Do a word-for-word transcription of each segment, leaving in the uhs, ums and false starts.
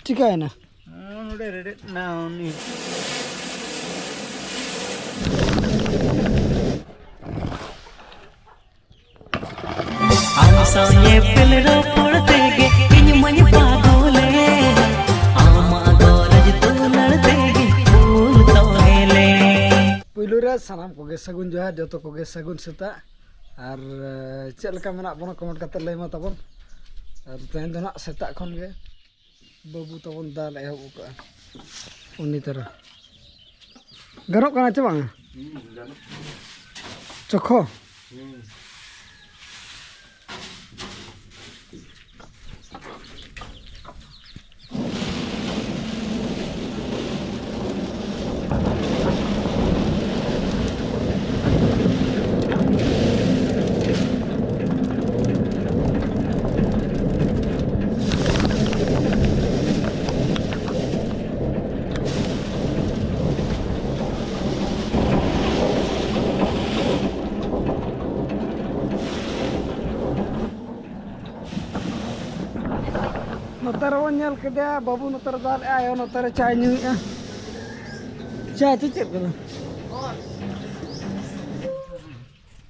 ᱪᱤᱠᱟᱹᱭᱮᱱᱟ? ᱱᱚᱰᱮ ᱨᱮᱰᱮᱫ ᱮᱱᱟ ᱩᱱᱤ᱾ ᱟᱢ ᱥᱟᱶ ᱧᱮᱯᱮᱞ ᱨᱚᱯᱚᱲ ᱛᱮᱜᱮ ᱤᱧ ᱢᱟᱧ ᱯᱟᱜᱚᱞᱮ, ᱟᱢᱟᱜ ᱜᱚᱨᱚᱡᱽ ᱫᱩᱞᱟᱹᱲ ᱛᱮᱜᱮ ᱩᱞ ᱛᱚᱞᱮᱞᱮ᱾ ᱯᱩᱭᱞᱩ ᱨᱮ ᱥᱟᱱᱟᱢ ᱠᱚᱜᱮ ᱥᱟᱹᱜᱩᱱ ᱡᱚᱦᱟᱨ, ᱡᱚᱛᱚ ᱠᱚᱜᱮ ᱥᱟᱹᱜᱩᱱ ᱥᱮᱛᱟᱜ᱾ ᱟᱨ, ᱮ, ᱪᱮᱫ ᱞᱮᱠᱟ ᱢᱮᱱᱟᱜ ᱵᱚᱱᱟ comment ᱠᱟᱛᱮ ᱞᱟᱹᱭ ᱢᱟ ᱛᱟᱵᱚᱱ᱾ ᱟᱨ ᱛᱮᱦᱮᱧ ᱫᱚ ᱱᱟᱜ ᱥᱮᱛᱟᱜ ᱠᱷᱚᱱ ᱜᱮ ᱵᱟᱹᱵᱩ ᱛᱟᱵᱚᱱ ᱫᱟᱞ ᱮᱦᱚᱵ ᱟᱠᱟᱫᱼᱟ᱾ ᱩᱱᱤ ᱛᱟᱨᱟ ᱜᱟᱱᱚᱜ ᱠᱟᱱᱟ ᱪᱮ ᱵᱟᱝ? ᱦᱩᱸ, ᱜᱟᱱᱚᱜ ᱠᱟᱱᱟ᱾ ᱪᱚᱠᱷᱚ? ᱦᱩᱸ᱾ ᱱᱚᱛᱮ ᱨᱮᱵᱚᱱ ᱧᱮᱞ ᱠᱮᱫᱮᱭᱟ, ᱵᱟᱹᱵᱩ ᱱᱚᱛᱮ ᱨᱮ ᱫᱟᱞ ᱮᱜᱼᱟᱭ, ᱟᱭᱳ ᱱᱚᱛᱮ ᱨᱮ ᱪᱟᱭ ᱧᱩᱭᱮᱜᱼᱟ᱾ ᱪᱟ ᱪᱮ ᱪᱮᱫ ᱠᱟᱱᱟ?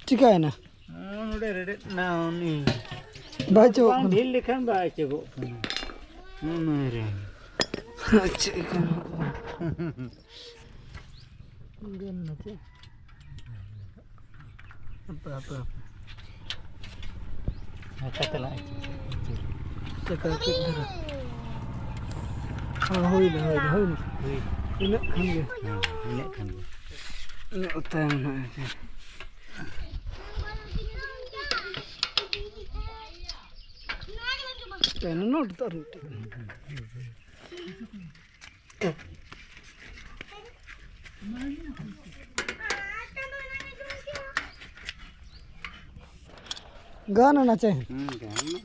ᱪᱤᱠᱟᱹᱭᱮᱱᱟ? ᱱᱚᱰᱮ ᱨᱮᱰᱮᱫ ᱮᱱᱟ ᱩᱱᱤ᱾ ᱵᱟᱭ ᱪᱚᱜᱚᱜ ᱵᱟᱝ ᱠᱟᱱᱟ᱾ ᱰᱷᱤᱞ ᱞᱮᱠᱷᱟᱱ ᱵᱟᱭ ᱪᱚᱜᱚᱜ ᱠᱟᱱᱟ᱾ ᱱᱚᱜᱼᱚᱭ ᱨᱮ᱾ ᱪᱮᱫ ᱠᱟᱱᱟ? ᱜᱮᱞ ᱱᱟ ᱪᱮ? ᱦᱟᱯᱮ, ᱦᱟᱯᱮ, ᱦᱟᱯᱮ᱾ ᱦᱟᱯᱮ ᱛᱟᱞᱟᱝ᱾ ᱪᱮᱠᱟ ᱠᱟᱹᱡ ᱫᱷᱟᱨᱟ᱾ ᱦᱮᱸ, ᱦᱩᱭᱱᱟ, ᱦᱩᱭᱱᱟ, ᱦᱩᱭᱱᱟ᱾ ᱦᱩᱭ᱾ ᱤᱱᱟᱹᱜ ᱠᱷᱟᱱ ᱜᱮ᱾ ᱦᱮᱸ, ᱤᱱᱟᱹᱜ ᱠᱷᱟᱱ ᱜᱮ᱾ ᱤᱱᱟᱹᱜ ᱛᱟᱭᱚᱢ ᱱᱟᱜ ᱦᱮᱸ᱾ ᱛᱟᱭᱱᱚᱢ ᱱᱚᱰᱮ ᱫᱚ ᱟᱨ ᱢᱤᱫᱴᱮᱡ᱾ ᱜᱟᱱ ᱮᱱᱟ ᱪᱮ? ᱦᱩᱸ, ᱜᱟᱱ ᱮᱱᱟ᱾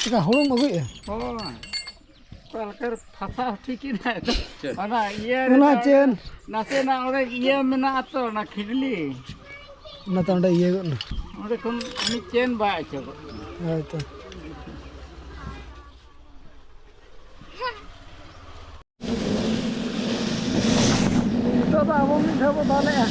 ᱪᱮᱠᱟ ᱦᱩᱲᱩᱢ ᱟᱹᱜᱩᱭᱮᱫᱼᱟ? ᱦᱳᱭ᱾ ᱚᱠᱟ ᱞᱮᱠᱟ ᱨᱮ ᱯᱷᱟᱥᱟ ᱦᱚᱪᱚ ᱠᱮᱫᱟ᱾ ᱪᱮᱫ? ᱚᱱᱟ ᱤᱭᱟᱹ ᱨᱮ ᱚᱱᱟ ᱪᱮᱱ? ᱱᱟᱥᱮᱱᱟᱜ ᱚᱸᱰᱮ ᱤᱭᱟᱹ ᱢᱮᱱᱟᱜᱼᱟ ᱛᱚ, ᱚᱱᱟ ᱠᱷᱤᱰᱞᱤ᱾ ᱚᱱᱟᱛᱮ ᱚᱸᱰᱮ ᱤᱭᱟᱹ ᱜᱚᱫ ᱮᱱᱟ᱾ ᱚᱸᱰᱮ ᱠᱷᱚᱱ ᱩᱱᱤ ᱪᱮᱱ ᱵᱟᱭ ᱟᱹᱪᱩᱨᱚᱜ ᱠᱟᱱᱟ᱾ ᱦᱳᱭ ᱛᱚ᱾ ᱫᱟᱞᱮᱜᱼᱟ᱾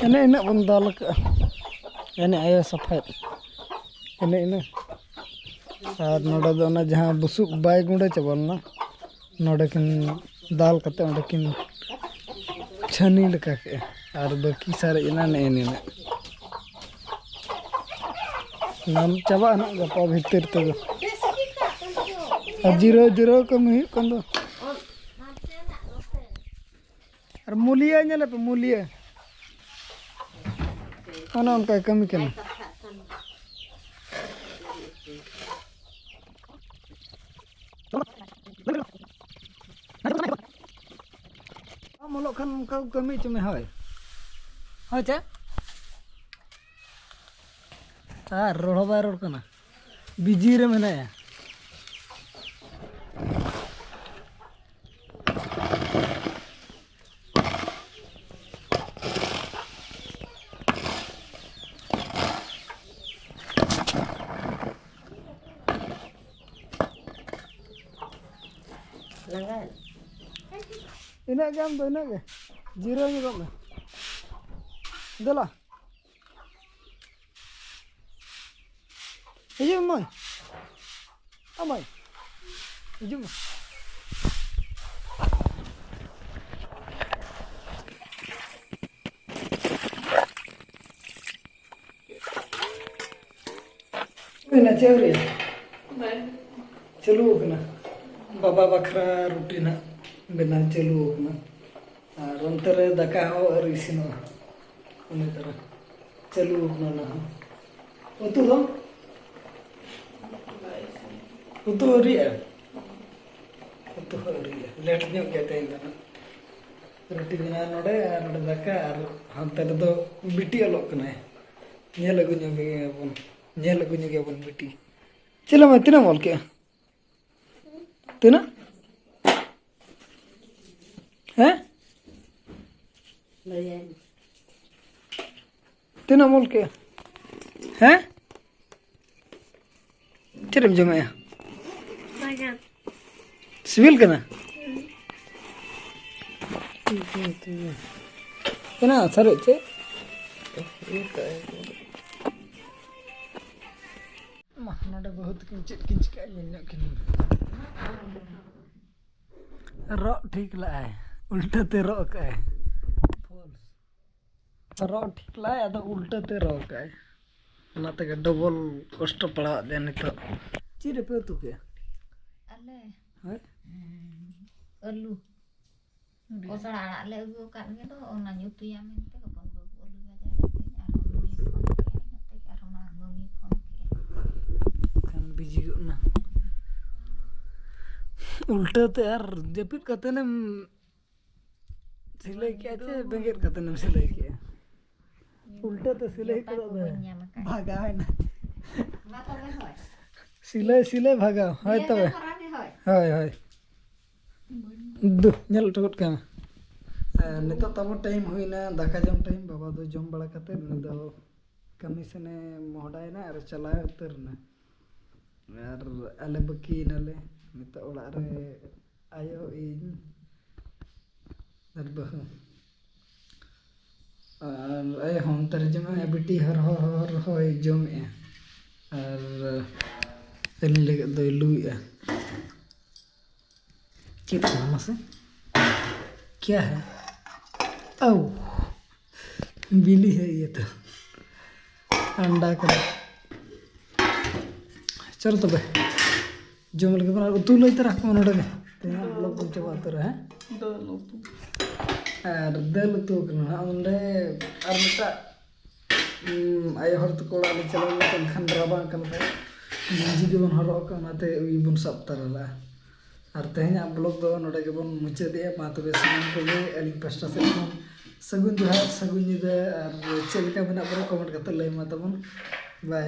ᱮᱱᱮ ᱤᱱᱟᱹᱜ ᱵᱚᱱ ᱫᱟᱞ ᱠᱟᱜᱼᱟ᱾ ᱮᱱᱮ ᱟᱭᱳ ᱥᱟᱯᱷᱟᱭᱮᱫ᱾ ᱮᱱᱮ ᱤᱱᱟᱹ᱾ ᱟᱨ ᱱᱚᱰᱮ ᱫᱚ ᱚᱱᱟ ᱡᱟᱦᱟᱸ ᱵᱩᱥᱩᱵ ᱵᱟᱭ ᱜᱩᱸᱰᱟᱹ ᱪᱟᱵᱟ ᱞᱮᱱᱟ, ᱱᱚᱰᱮ ᱠᱤᱱ ᱫᱟᱞ ᱠᱟᱛᱮ ᱚᱸᱰᱮ ᱠᱤᱱ ᱪᱷᱟᱹᱱᱤ ᱞᱮᱠᱟ ᱠᱮᱜᱼᱟ᱾ ᱟᱨ ᱵᱟᱹᱠᱤ ᱥᱟᱨᱮᱡ ᱮᱱᱟ ᱱᱮᱜᱼᱮ ᱱᱤᱱᱟᱹᱜ᱾ ᱱᱟᱢ ᱪᱟᱵᱟᱜᱼᱟ ᱱᱟᱜ ᱜᱟᱯᱟ ᱵᱷᱤᱛᱤᱨ ᱛᱮᱫᱚ᱾ ᱟᱨ ᱡᱤᱨᱟᱹᱣ ᱡᱤᱨᱟᱹᱣ ᱠᱟᱹᱢᱤ ᱦᱩᱭᱩᱜ ᱠᱟᱱ ᱫᱚ᱾ ᱟᱨ ᱢᱩᱞᱤᱭᱟᱹ ᱧᱮᱞᱮ ᱯᱮ, ᱢᱩᱞᱤᱭᱟᱹ᱾ ᱚᱱᱮ ᱚᱱᱠᱟᱭ ᱠᱟᱹᱢᱤ ᱠᱟᱱᱟ᱾ ᱵᱟᱢ ᱚᱞᱚᱜ ᱠᱷᱟᱱ ᱚᱱᱠᱟ ᱠᱚ ᱠᱟᱹᱢᱤ ᱦᱚᱪᱚ ᱢᱮ, ᱦᱳᱭ᱾ ᱦᱳᱭ ᱪᱮ? ᱟᱨ ᱨᱚᱲ ᱦᱚᱸ ᱵᱟᱭ ᱨᱚᱲ ᱠᱟᱱᱟ, ᱵᱤᱡᱤ ᱨᱮ ᱢᱮᱱᱟᱭᱟ᱾ ᱞᱟᱸᱜᱟ᱾ ᱤᱱᱟᱹᱜ ᱜᱮ ᱟᱢ ᱫᱚ, ᱤᱱᱟᱹᱜ ᱜᱮ᱾ ᱡᱤᱨᱟᱹᱣ ᱧᱚᱜᱚᱜ ᱢᱮ᱾ ᱫᱮᱞᱟ᱾ ᱦᱤᱡᱩᱜ ᱢᱮ ᱢᱟᱹᱭ᱾ ᱟ ᱢᱟᱹᱭ, ᱦᱤᱡᱩᱜ ᱢᱮ᱾ ᱦᱩᱭᱱᱟ ᱪᱮ ᱟᱹᱣᱨᱤ? ᱵᱟᱝ᱾ ᱪᱟᱹᱞᱩ ᱟᱠᱟᱱᱟ᱾ ᱵᱟᱵᱟ ᱵᱟᱠᱷᱨᱟ ᱨᱩᱴᱤ ᱱᱟᱜ ᱵᱮᱱᱟᱣ ᱪᱟᱹᱞᱩ ᱟᱠᱟᱱᱟ᱾ ᱟᱨ ᱚᱱᱛᱮ ᱨᱮ ᱫᱟᱠᱟ ᱦᱚᱸ ᱟᱹᱣᱨᱤ ᱤᱥᱤᱱᱚᱜᱼᱟ᱾ ᱚᱱᱮ ᱛᱟᱨᱟ ᱪᱟᱹᱞᱩ ᱟᱠᱟᱱᱟ ᱚᱱᱟ ᱦᱚᱸ᱾ ᱩᱛᱩ ᱫᱚ? ᱩᱛᱩ ᱟᱹᱣᱨᱤᱭᱟᱜᱼᱟ? ᱩᱛᱩ ᱦᱚᱸ ᱟᱹᱣᱨᱤᱭᱟᱜᱼᱟ᱾ ᱞᱮᱴ ᱧᱚᱜ ᱜᱮᱭᱟ ᱛᱮᱦᱮᱧ ᱫᱚ ᱱᱟᱜ᱾ ᱨᱩᱴᱤ ᱵᱮᱱᱟᱣ ᱱᱚᱰᱮ ᱟᱨ ᱱᱚᱰᱮ ᱫᱟᱠᱟ, ᱟᱨ ᱦᱟᱱᱛᱮ ᱨᱮᱫᱚ ᱵᱤᱴᱤ ᱚᱞᱚᱜ ᱠᱟᱱᱟᱭ᱾ ᱧᱮᱞ ᱟᱹᱜᱩ ᱧᱚᱜᱮᱭᱟᱵᱚᱱ, ᱧᱮᱞ ᱟᱹᱜᱩ ᱧᱚᱜᱮᱭᱟᱵᱚᱱ ᱵᱤᱴᱤ᱾ ᱪᱮᱫ ᱞᱮᱢᱟ, ᱛᱤᱱᱟᱹᱜ ᱮᱢ ᱚᱞ ᱠᱮᱜᱼᱟ? ᱛᱤᱱᱟᱹᱜ? ᱦᱮᱸ? ᱛᱤᱱᱟᱹᱜ ᱮᱢ ᱚᱞ ᱠᱮᱜᱼᱟ? ᱦᱮᱸ? ᱪᱮᱫ ᱮᱢ ᱡᱚᱢᱮᱜᱼᱟ? ᱵᱟᱜᱟᱱ᱾ ᱥᱤᱵᱤᱞ ᱠᱟᱱᱟ? ᱛᱤᱱᱟᱹᱜ ᱥᱟᱨᱮᱡ ᱪᱮᱫ? ᱢᱟ, ᱱᱚᱰᱮ ᱵᱟᱹᱦᱩ ᱛᱟᱹᱠᱤᱱ ᱪᱮᱫ ᱠᱤᱱ ᱪᱤᱠᱟᱹᱭᱟ, ᱧᱮᱞ ᱧᱚᱜ ᱠᱤᱱ᱾ ᱨᱚᱜ ᱴᱷᱤᱠ ᱞᱟᱜᱼᱟᱭ, ᱩᱞᱴᱟᱹ ᱛᱮ ᱨᱚᱜ ᱠᱟᱜᱼᱟᱭ᱾ ᱨᱚᱜ ᱴᱷᱤᱠ ᱞᱟᱜᱼᱟᱭ, ᱟᱫᱚ ᱩᱞᱴᱟᱹ ᱛᱮ ᱨᱚᱜ ᱠᱟᱜᱼᱟᱭ᱾ ᱚᱱᱟ ᱛᱮᱜᱮ ᱰᱚᱵᱚᱞ ᱠᱚᱥᱴᱚ ᱯᱟᱲᱟᱣᱟᱫ ᱞᱮᱭᱟ ᱱᱤᱛᱚᱜ᱾ ᱪᱮᱫ ᱨᱮᱯᱮ ᱩᱛᱩ ᱠᱮᱜᱼᱟ? ᱟᱞᱮ ᱦᱳᱭ? ᱟᱹᱞᱩ᱾ ᱠᱚᱥᱲᱟ ᱟᱲᱟᱜ ᱞᱮ ᱟᱹᱜᱩ ᱟᱠᱟᱫ ᱜᱮᱫᱚ, ᱚᱱᱟᱧ ᱩᱛᱩᱭᱟ ᱢᱮᱱᱛᱮ ᱵᱟᱵᱟ ᱵᱟᱹᱵᱩ ᱟᱹᱞᱩ ᱵᱷᱟᱡᱟ ᱟᱹᱜᱩᱭᱟ, ᱟᱨ ᱟᱹᱞᱩᱭ ᱯᱷᱳᱱ ᱠᱮᱜᱼᱟ ᱤᱱᱟᱹ ᱛᱮᱜᱮ, ᱟᱨ ᱚᱱᱟ ᱢᱟᱹᱢᱤ ᱯᱷᱳᱱ ᱠᱮᱜᱼᱟ᱾ ᱠᱷᱟᱱ ᱵᱤᱡᱤ ᱜᱚᱫ ᱱᱟ᱾ ᱩᱞᱴᱟᱹ ᱛᱮ ᱟᱨ ᱡᱟᱹᱯᱤᱫ ᱠᱟᱛᱮᱱᱮᱢ ᱥᱤᱞᱟᱹᱭ ᱠᱮᱜᱼᱟ ᱪᱮ ᱵᱮᱸᱜᱮᱫ ᱠᱟᱛᱮᱱᱮᱢ ᱥᱤᱞᱟᱹᱭ ᱠᱮᱜᱼᱟ? ᱩᱞᱴᱟᱹ ᱛᱮ ᱥᱤᱞᱟᱹᱭ ᱡᱚᱴᱟ ᱠᱚᱫᱚ ᱠᱚ ᱫᱚ ᱵᱟᱹᱧ ᱧᱟᱢ ᱟᱠᱟᱫ᱾ ᱵᱷᱟᱜᱟᱣ ᱮᱱᱟ᱾ ᱢᱟ ᱛᱚᱵᱮ ᱦᱳᱭ᱾ ᱥᱤᱞᱟᱹᱭ, ᱥᱤᱞᱟᱹᱭ ᱵᱷᱟᱜᱟᱣ᱾ ᱦᱳᱭ ᱱᱤᱭᱟᱹ ᱛᱚᱵᱮ᱾ ᱜᱮ ᱠᱚᱨᱟᱣ ᱢᱮ, ᱦᱳᱭ᱾ ᱦᱳᱭ, ᱦᱳᱭ᱾ ᱫᱩ, ᱧᱮᱞ ᱦᱚᱴᱚ ᱜᱚᱫ ᱠᱟᱜ ᱢᱮ᱾ ᱟᱨ ᱱᱤᱛᱚᱜ ᱛᱟᱵᱚ ᱴᱟᱭᱤᱢ ᱦᱩᱭᱱᱟ ᱫᱟᱠᱟ ᱡᱚᱢ ᱴᱟᱭᱤᱢ᱾ ᱵᱟᱵᱟ ᱫᱚ ᱡᱚᱢ ᱵᱟᱲᱟ ᱠᱟᱛᱮ ᱩᱱᱤ ᱫᱚ ᱠᱟᱹᱢᱤ ᱥᱮᱱᱮ ᱢᱚᱦᱰᱟᱭᱮᱱᱟ ᱟᱨ ᱪᱟᱞᱟᱣ ᱩᱛᱟᱹᱨ ᱮᱱᱟ᱾ ᱟᱨ ᱟᱞᱮ ᱵᱟᱹᱠᱤᱭᱮᱱᱟᱞᱮ᱾ ᱱᱤᱛᱚᱜ ᱚᱲᱟᱜ ᱨᱮ ᱟᱭᱳ, ᱤᱧ ᱟᱨ ᱵᱟᱹᱦᱩ᱾ ᱟᱨ ᱟᱭᱳ ᱦᱚᱸ ᱚᱱᱛᱮ ᱨᱮ ᱡᱚᱢᱮᱜᱼᱟ, ᱵᱤᱴᱤ ᱦᱚᱨ ᱦᱚᱨ ᱦᱚᱨ ᱦᱚᱭ ᱡᱚᱢᱮᱜᱼᱟ᱾ ᱟᱨ ᱟᱹᱞᱤᱧ ᱞᱟᱹᱜᱤᱫ ᱫᱚᱭ ᱞᱩᱭᱮᱜᱼᱟ᱾ ᱪᱮᱫ ᱠᱟᱱᱟ ᱢᱟᱥᱮ? ᱠᱭᱟ ᱦᱮ? ᱟᱣ, ᱵᱤᱞᱤ ᱦᱮ ᱤᱭᱟᱹ ᱛᱚ, ᱟᱱᱰᱟ ᱠᱟᱱᱟ᱾ ᱪᱚᱞ ᱛᱚᱵᱮ, ᱡᱚᱢ ᱞᱟᱹᱜᱤᱫ ᱵᱚᱱ ᱟᱨ ᱩᱛᱩ ᱞᱟᱹᱭ ᱛᱟᱨᱟ ᱠᱚ ᱱᱚᱰᱮ ᱜᱮ᱾ ᱛᱮᱦᱮᱧᱟᱜ ᱵᱞᱚᱜ ᱵᱚᱱ ᱪᱟᱵᱟ ᱩᱛᱟᱹᱨᱟ, ᱦᱮᱸ? ᱫᱟᱹᱞ ᱩᱛᱩ᱾ ᱟᱨ ᱫᱟᱹᱞ ᱩᱛᱩ ᱠᱟᱱᱟ ᱦᱟᱸᱜ ᱚᱸᱰᱮ᱾ ᱟᱨ ᱢᱤᱫᱴᱟᱜ, ᱩᱸ, ᱟᱭᱳ ᱦᱚᱲ ᱛᱟᱠᱚ ᱚᱲᱟᱜ ᱞᱮ ᱪᱟᱞᱟᱣ ᱞᱮᱱᱟ, ᱮᱱᱠᱷᱟᱱ ᱨᱟᱵᱟᱝ ᱠᱟᱱ ᱛᱟᱦᱮᱸᱫ᱾ ᱜᱮᱧᱡᱤ ᱜᱮᱵᱚᱱ ᱦᱚᱨᱚᱜ ᱟᱠᱟᱫ, ᱚᱱᱟᱛᱮ ᱩᱭ ᱵᱚᱱ ᱥᱟᱵ ᱛᱟᱨᱟ ᱞᱮᱫᱼᱟ᱾ ᱟᱨ ᱛᱮᱦᱮᱧᱟᱜ ᱵᱞᱚᱜ ᱫᱚ ᱱᱚᱰᱮ ᱜᱮᱵᱚᱱ ᱢᱩᱪᱟᱹᱫᱮᱜᱼᱟ᱾ ᱢᱟ ᱛᱚᱵᱮ ᱥᱟᱱᱟᱢ ᱠᱚᱜᱮ ᱟᱹᱞᱤᱧ ᱯᱟᱥᱴᱟ ᱥᱮᱫ ᱠᱷᱚᱱ ᱥᱟᱹᱜᱩᱱ ᱡᱚᱦᱟᱨ, ᱥᱟᱹᱜᱩᱱ ᱧᱤᱫᱟᱹ, ᱟᱨ ᱪᱮᱫ ᱞᱮᱠᱟ ᱢᱮᱱᱟᱜ ᱵᱚᱱᱟ ᱠᱚᱢᱮᱱᱴ ᱠᱟᱛᱮ ᱞᱟᱹᱭ ᱢᱟ ᱛᱟᱵᱚᱱ᱾ ᱵᱟᱭ᱾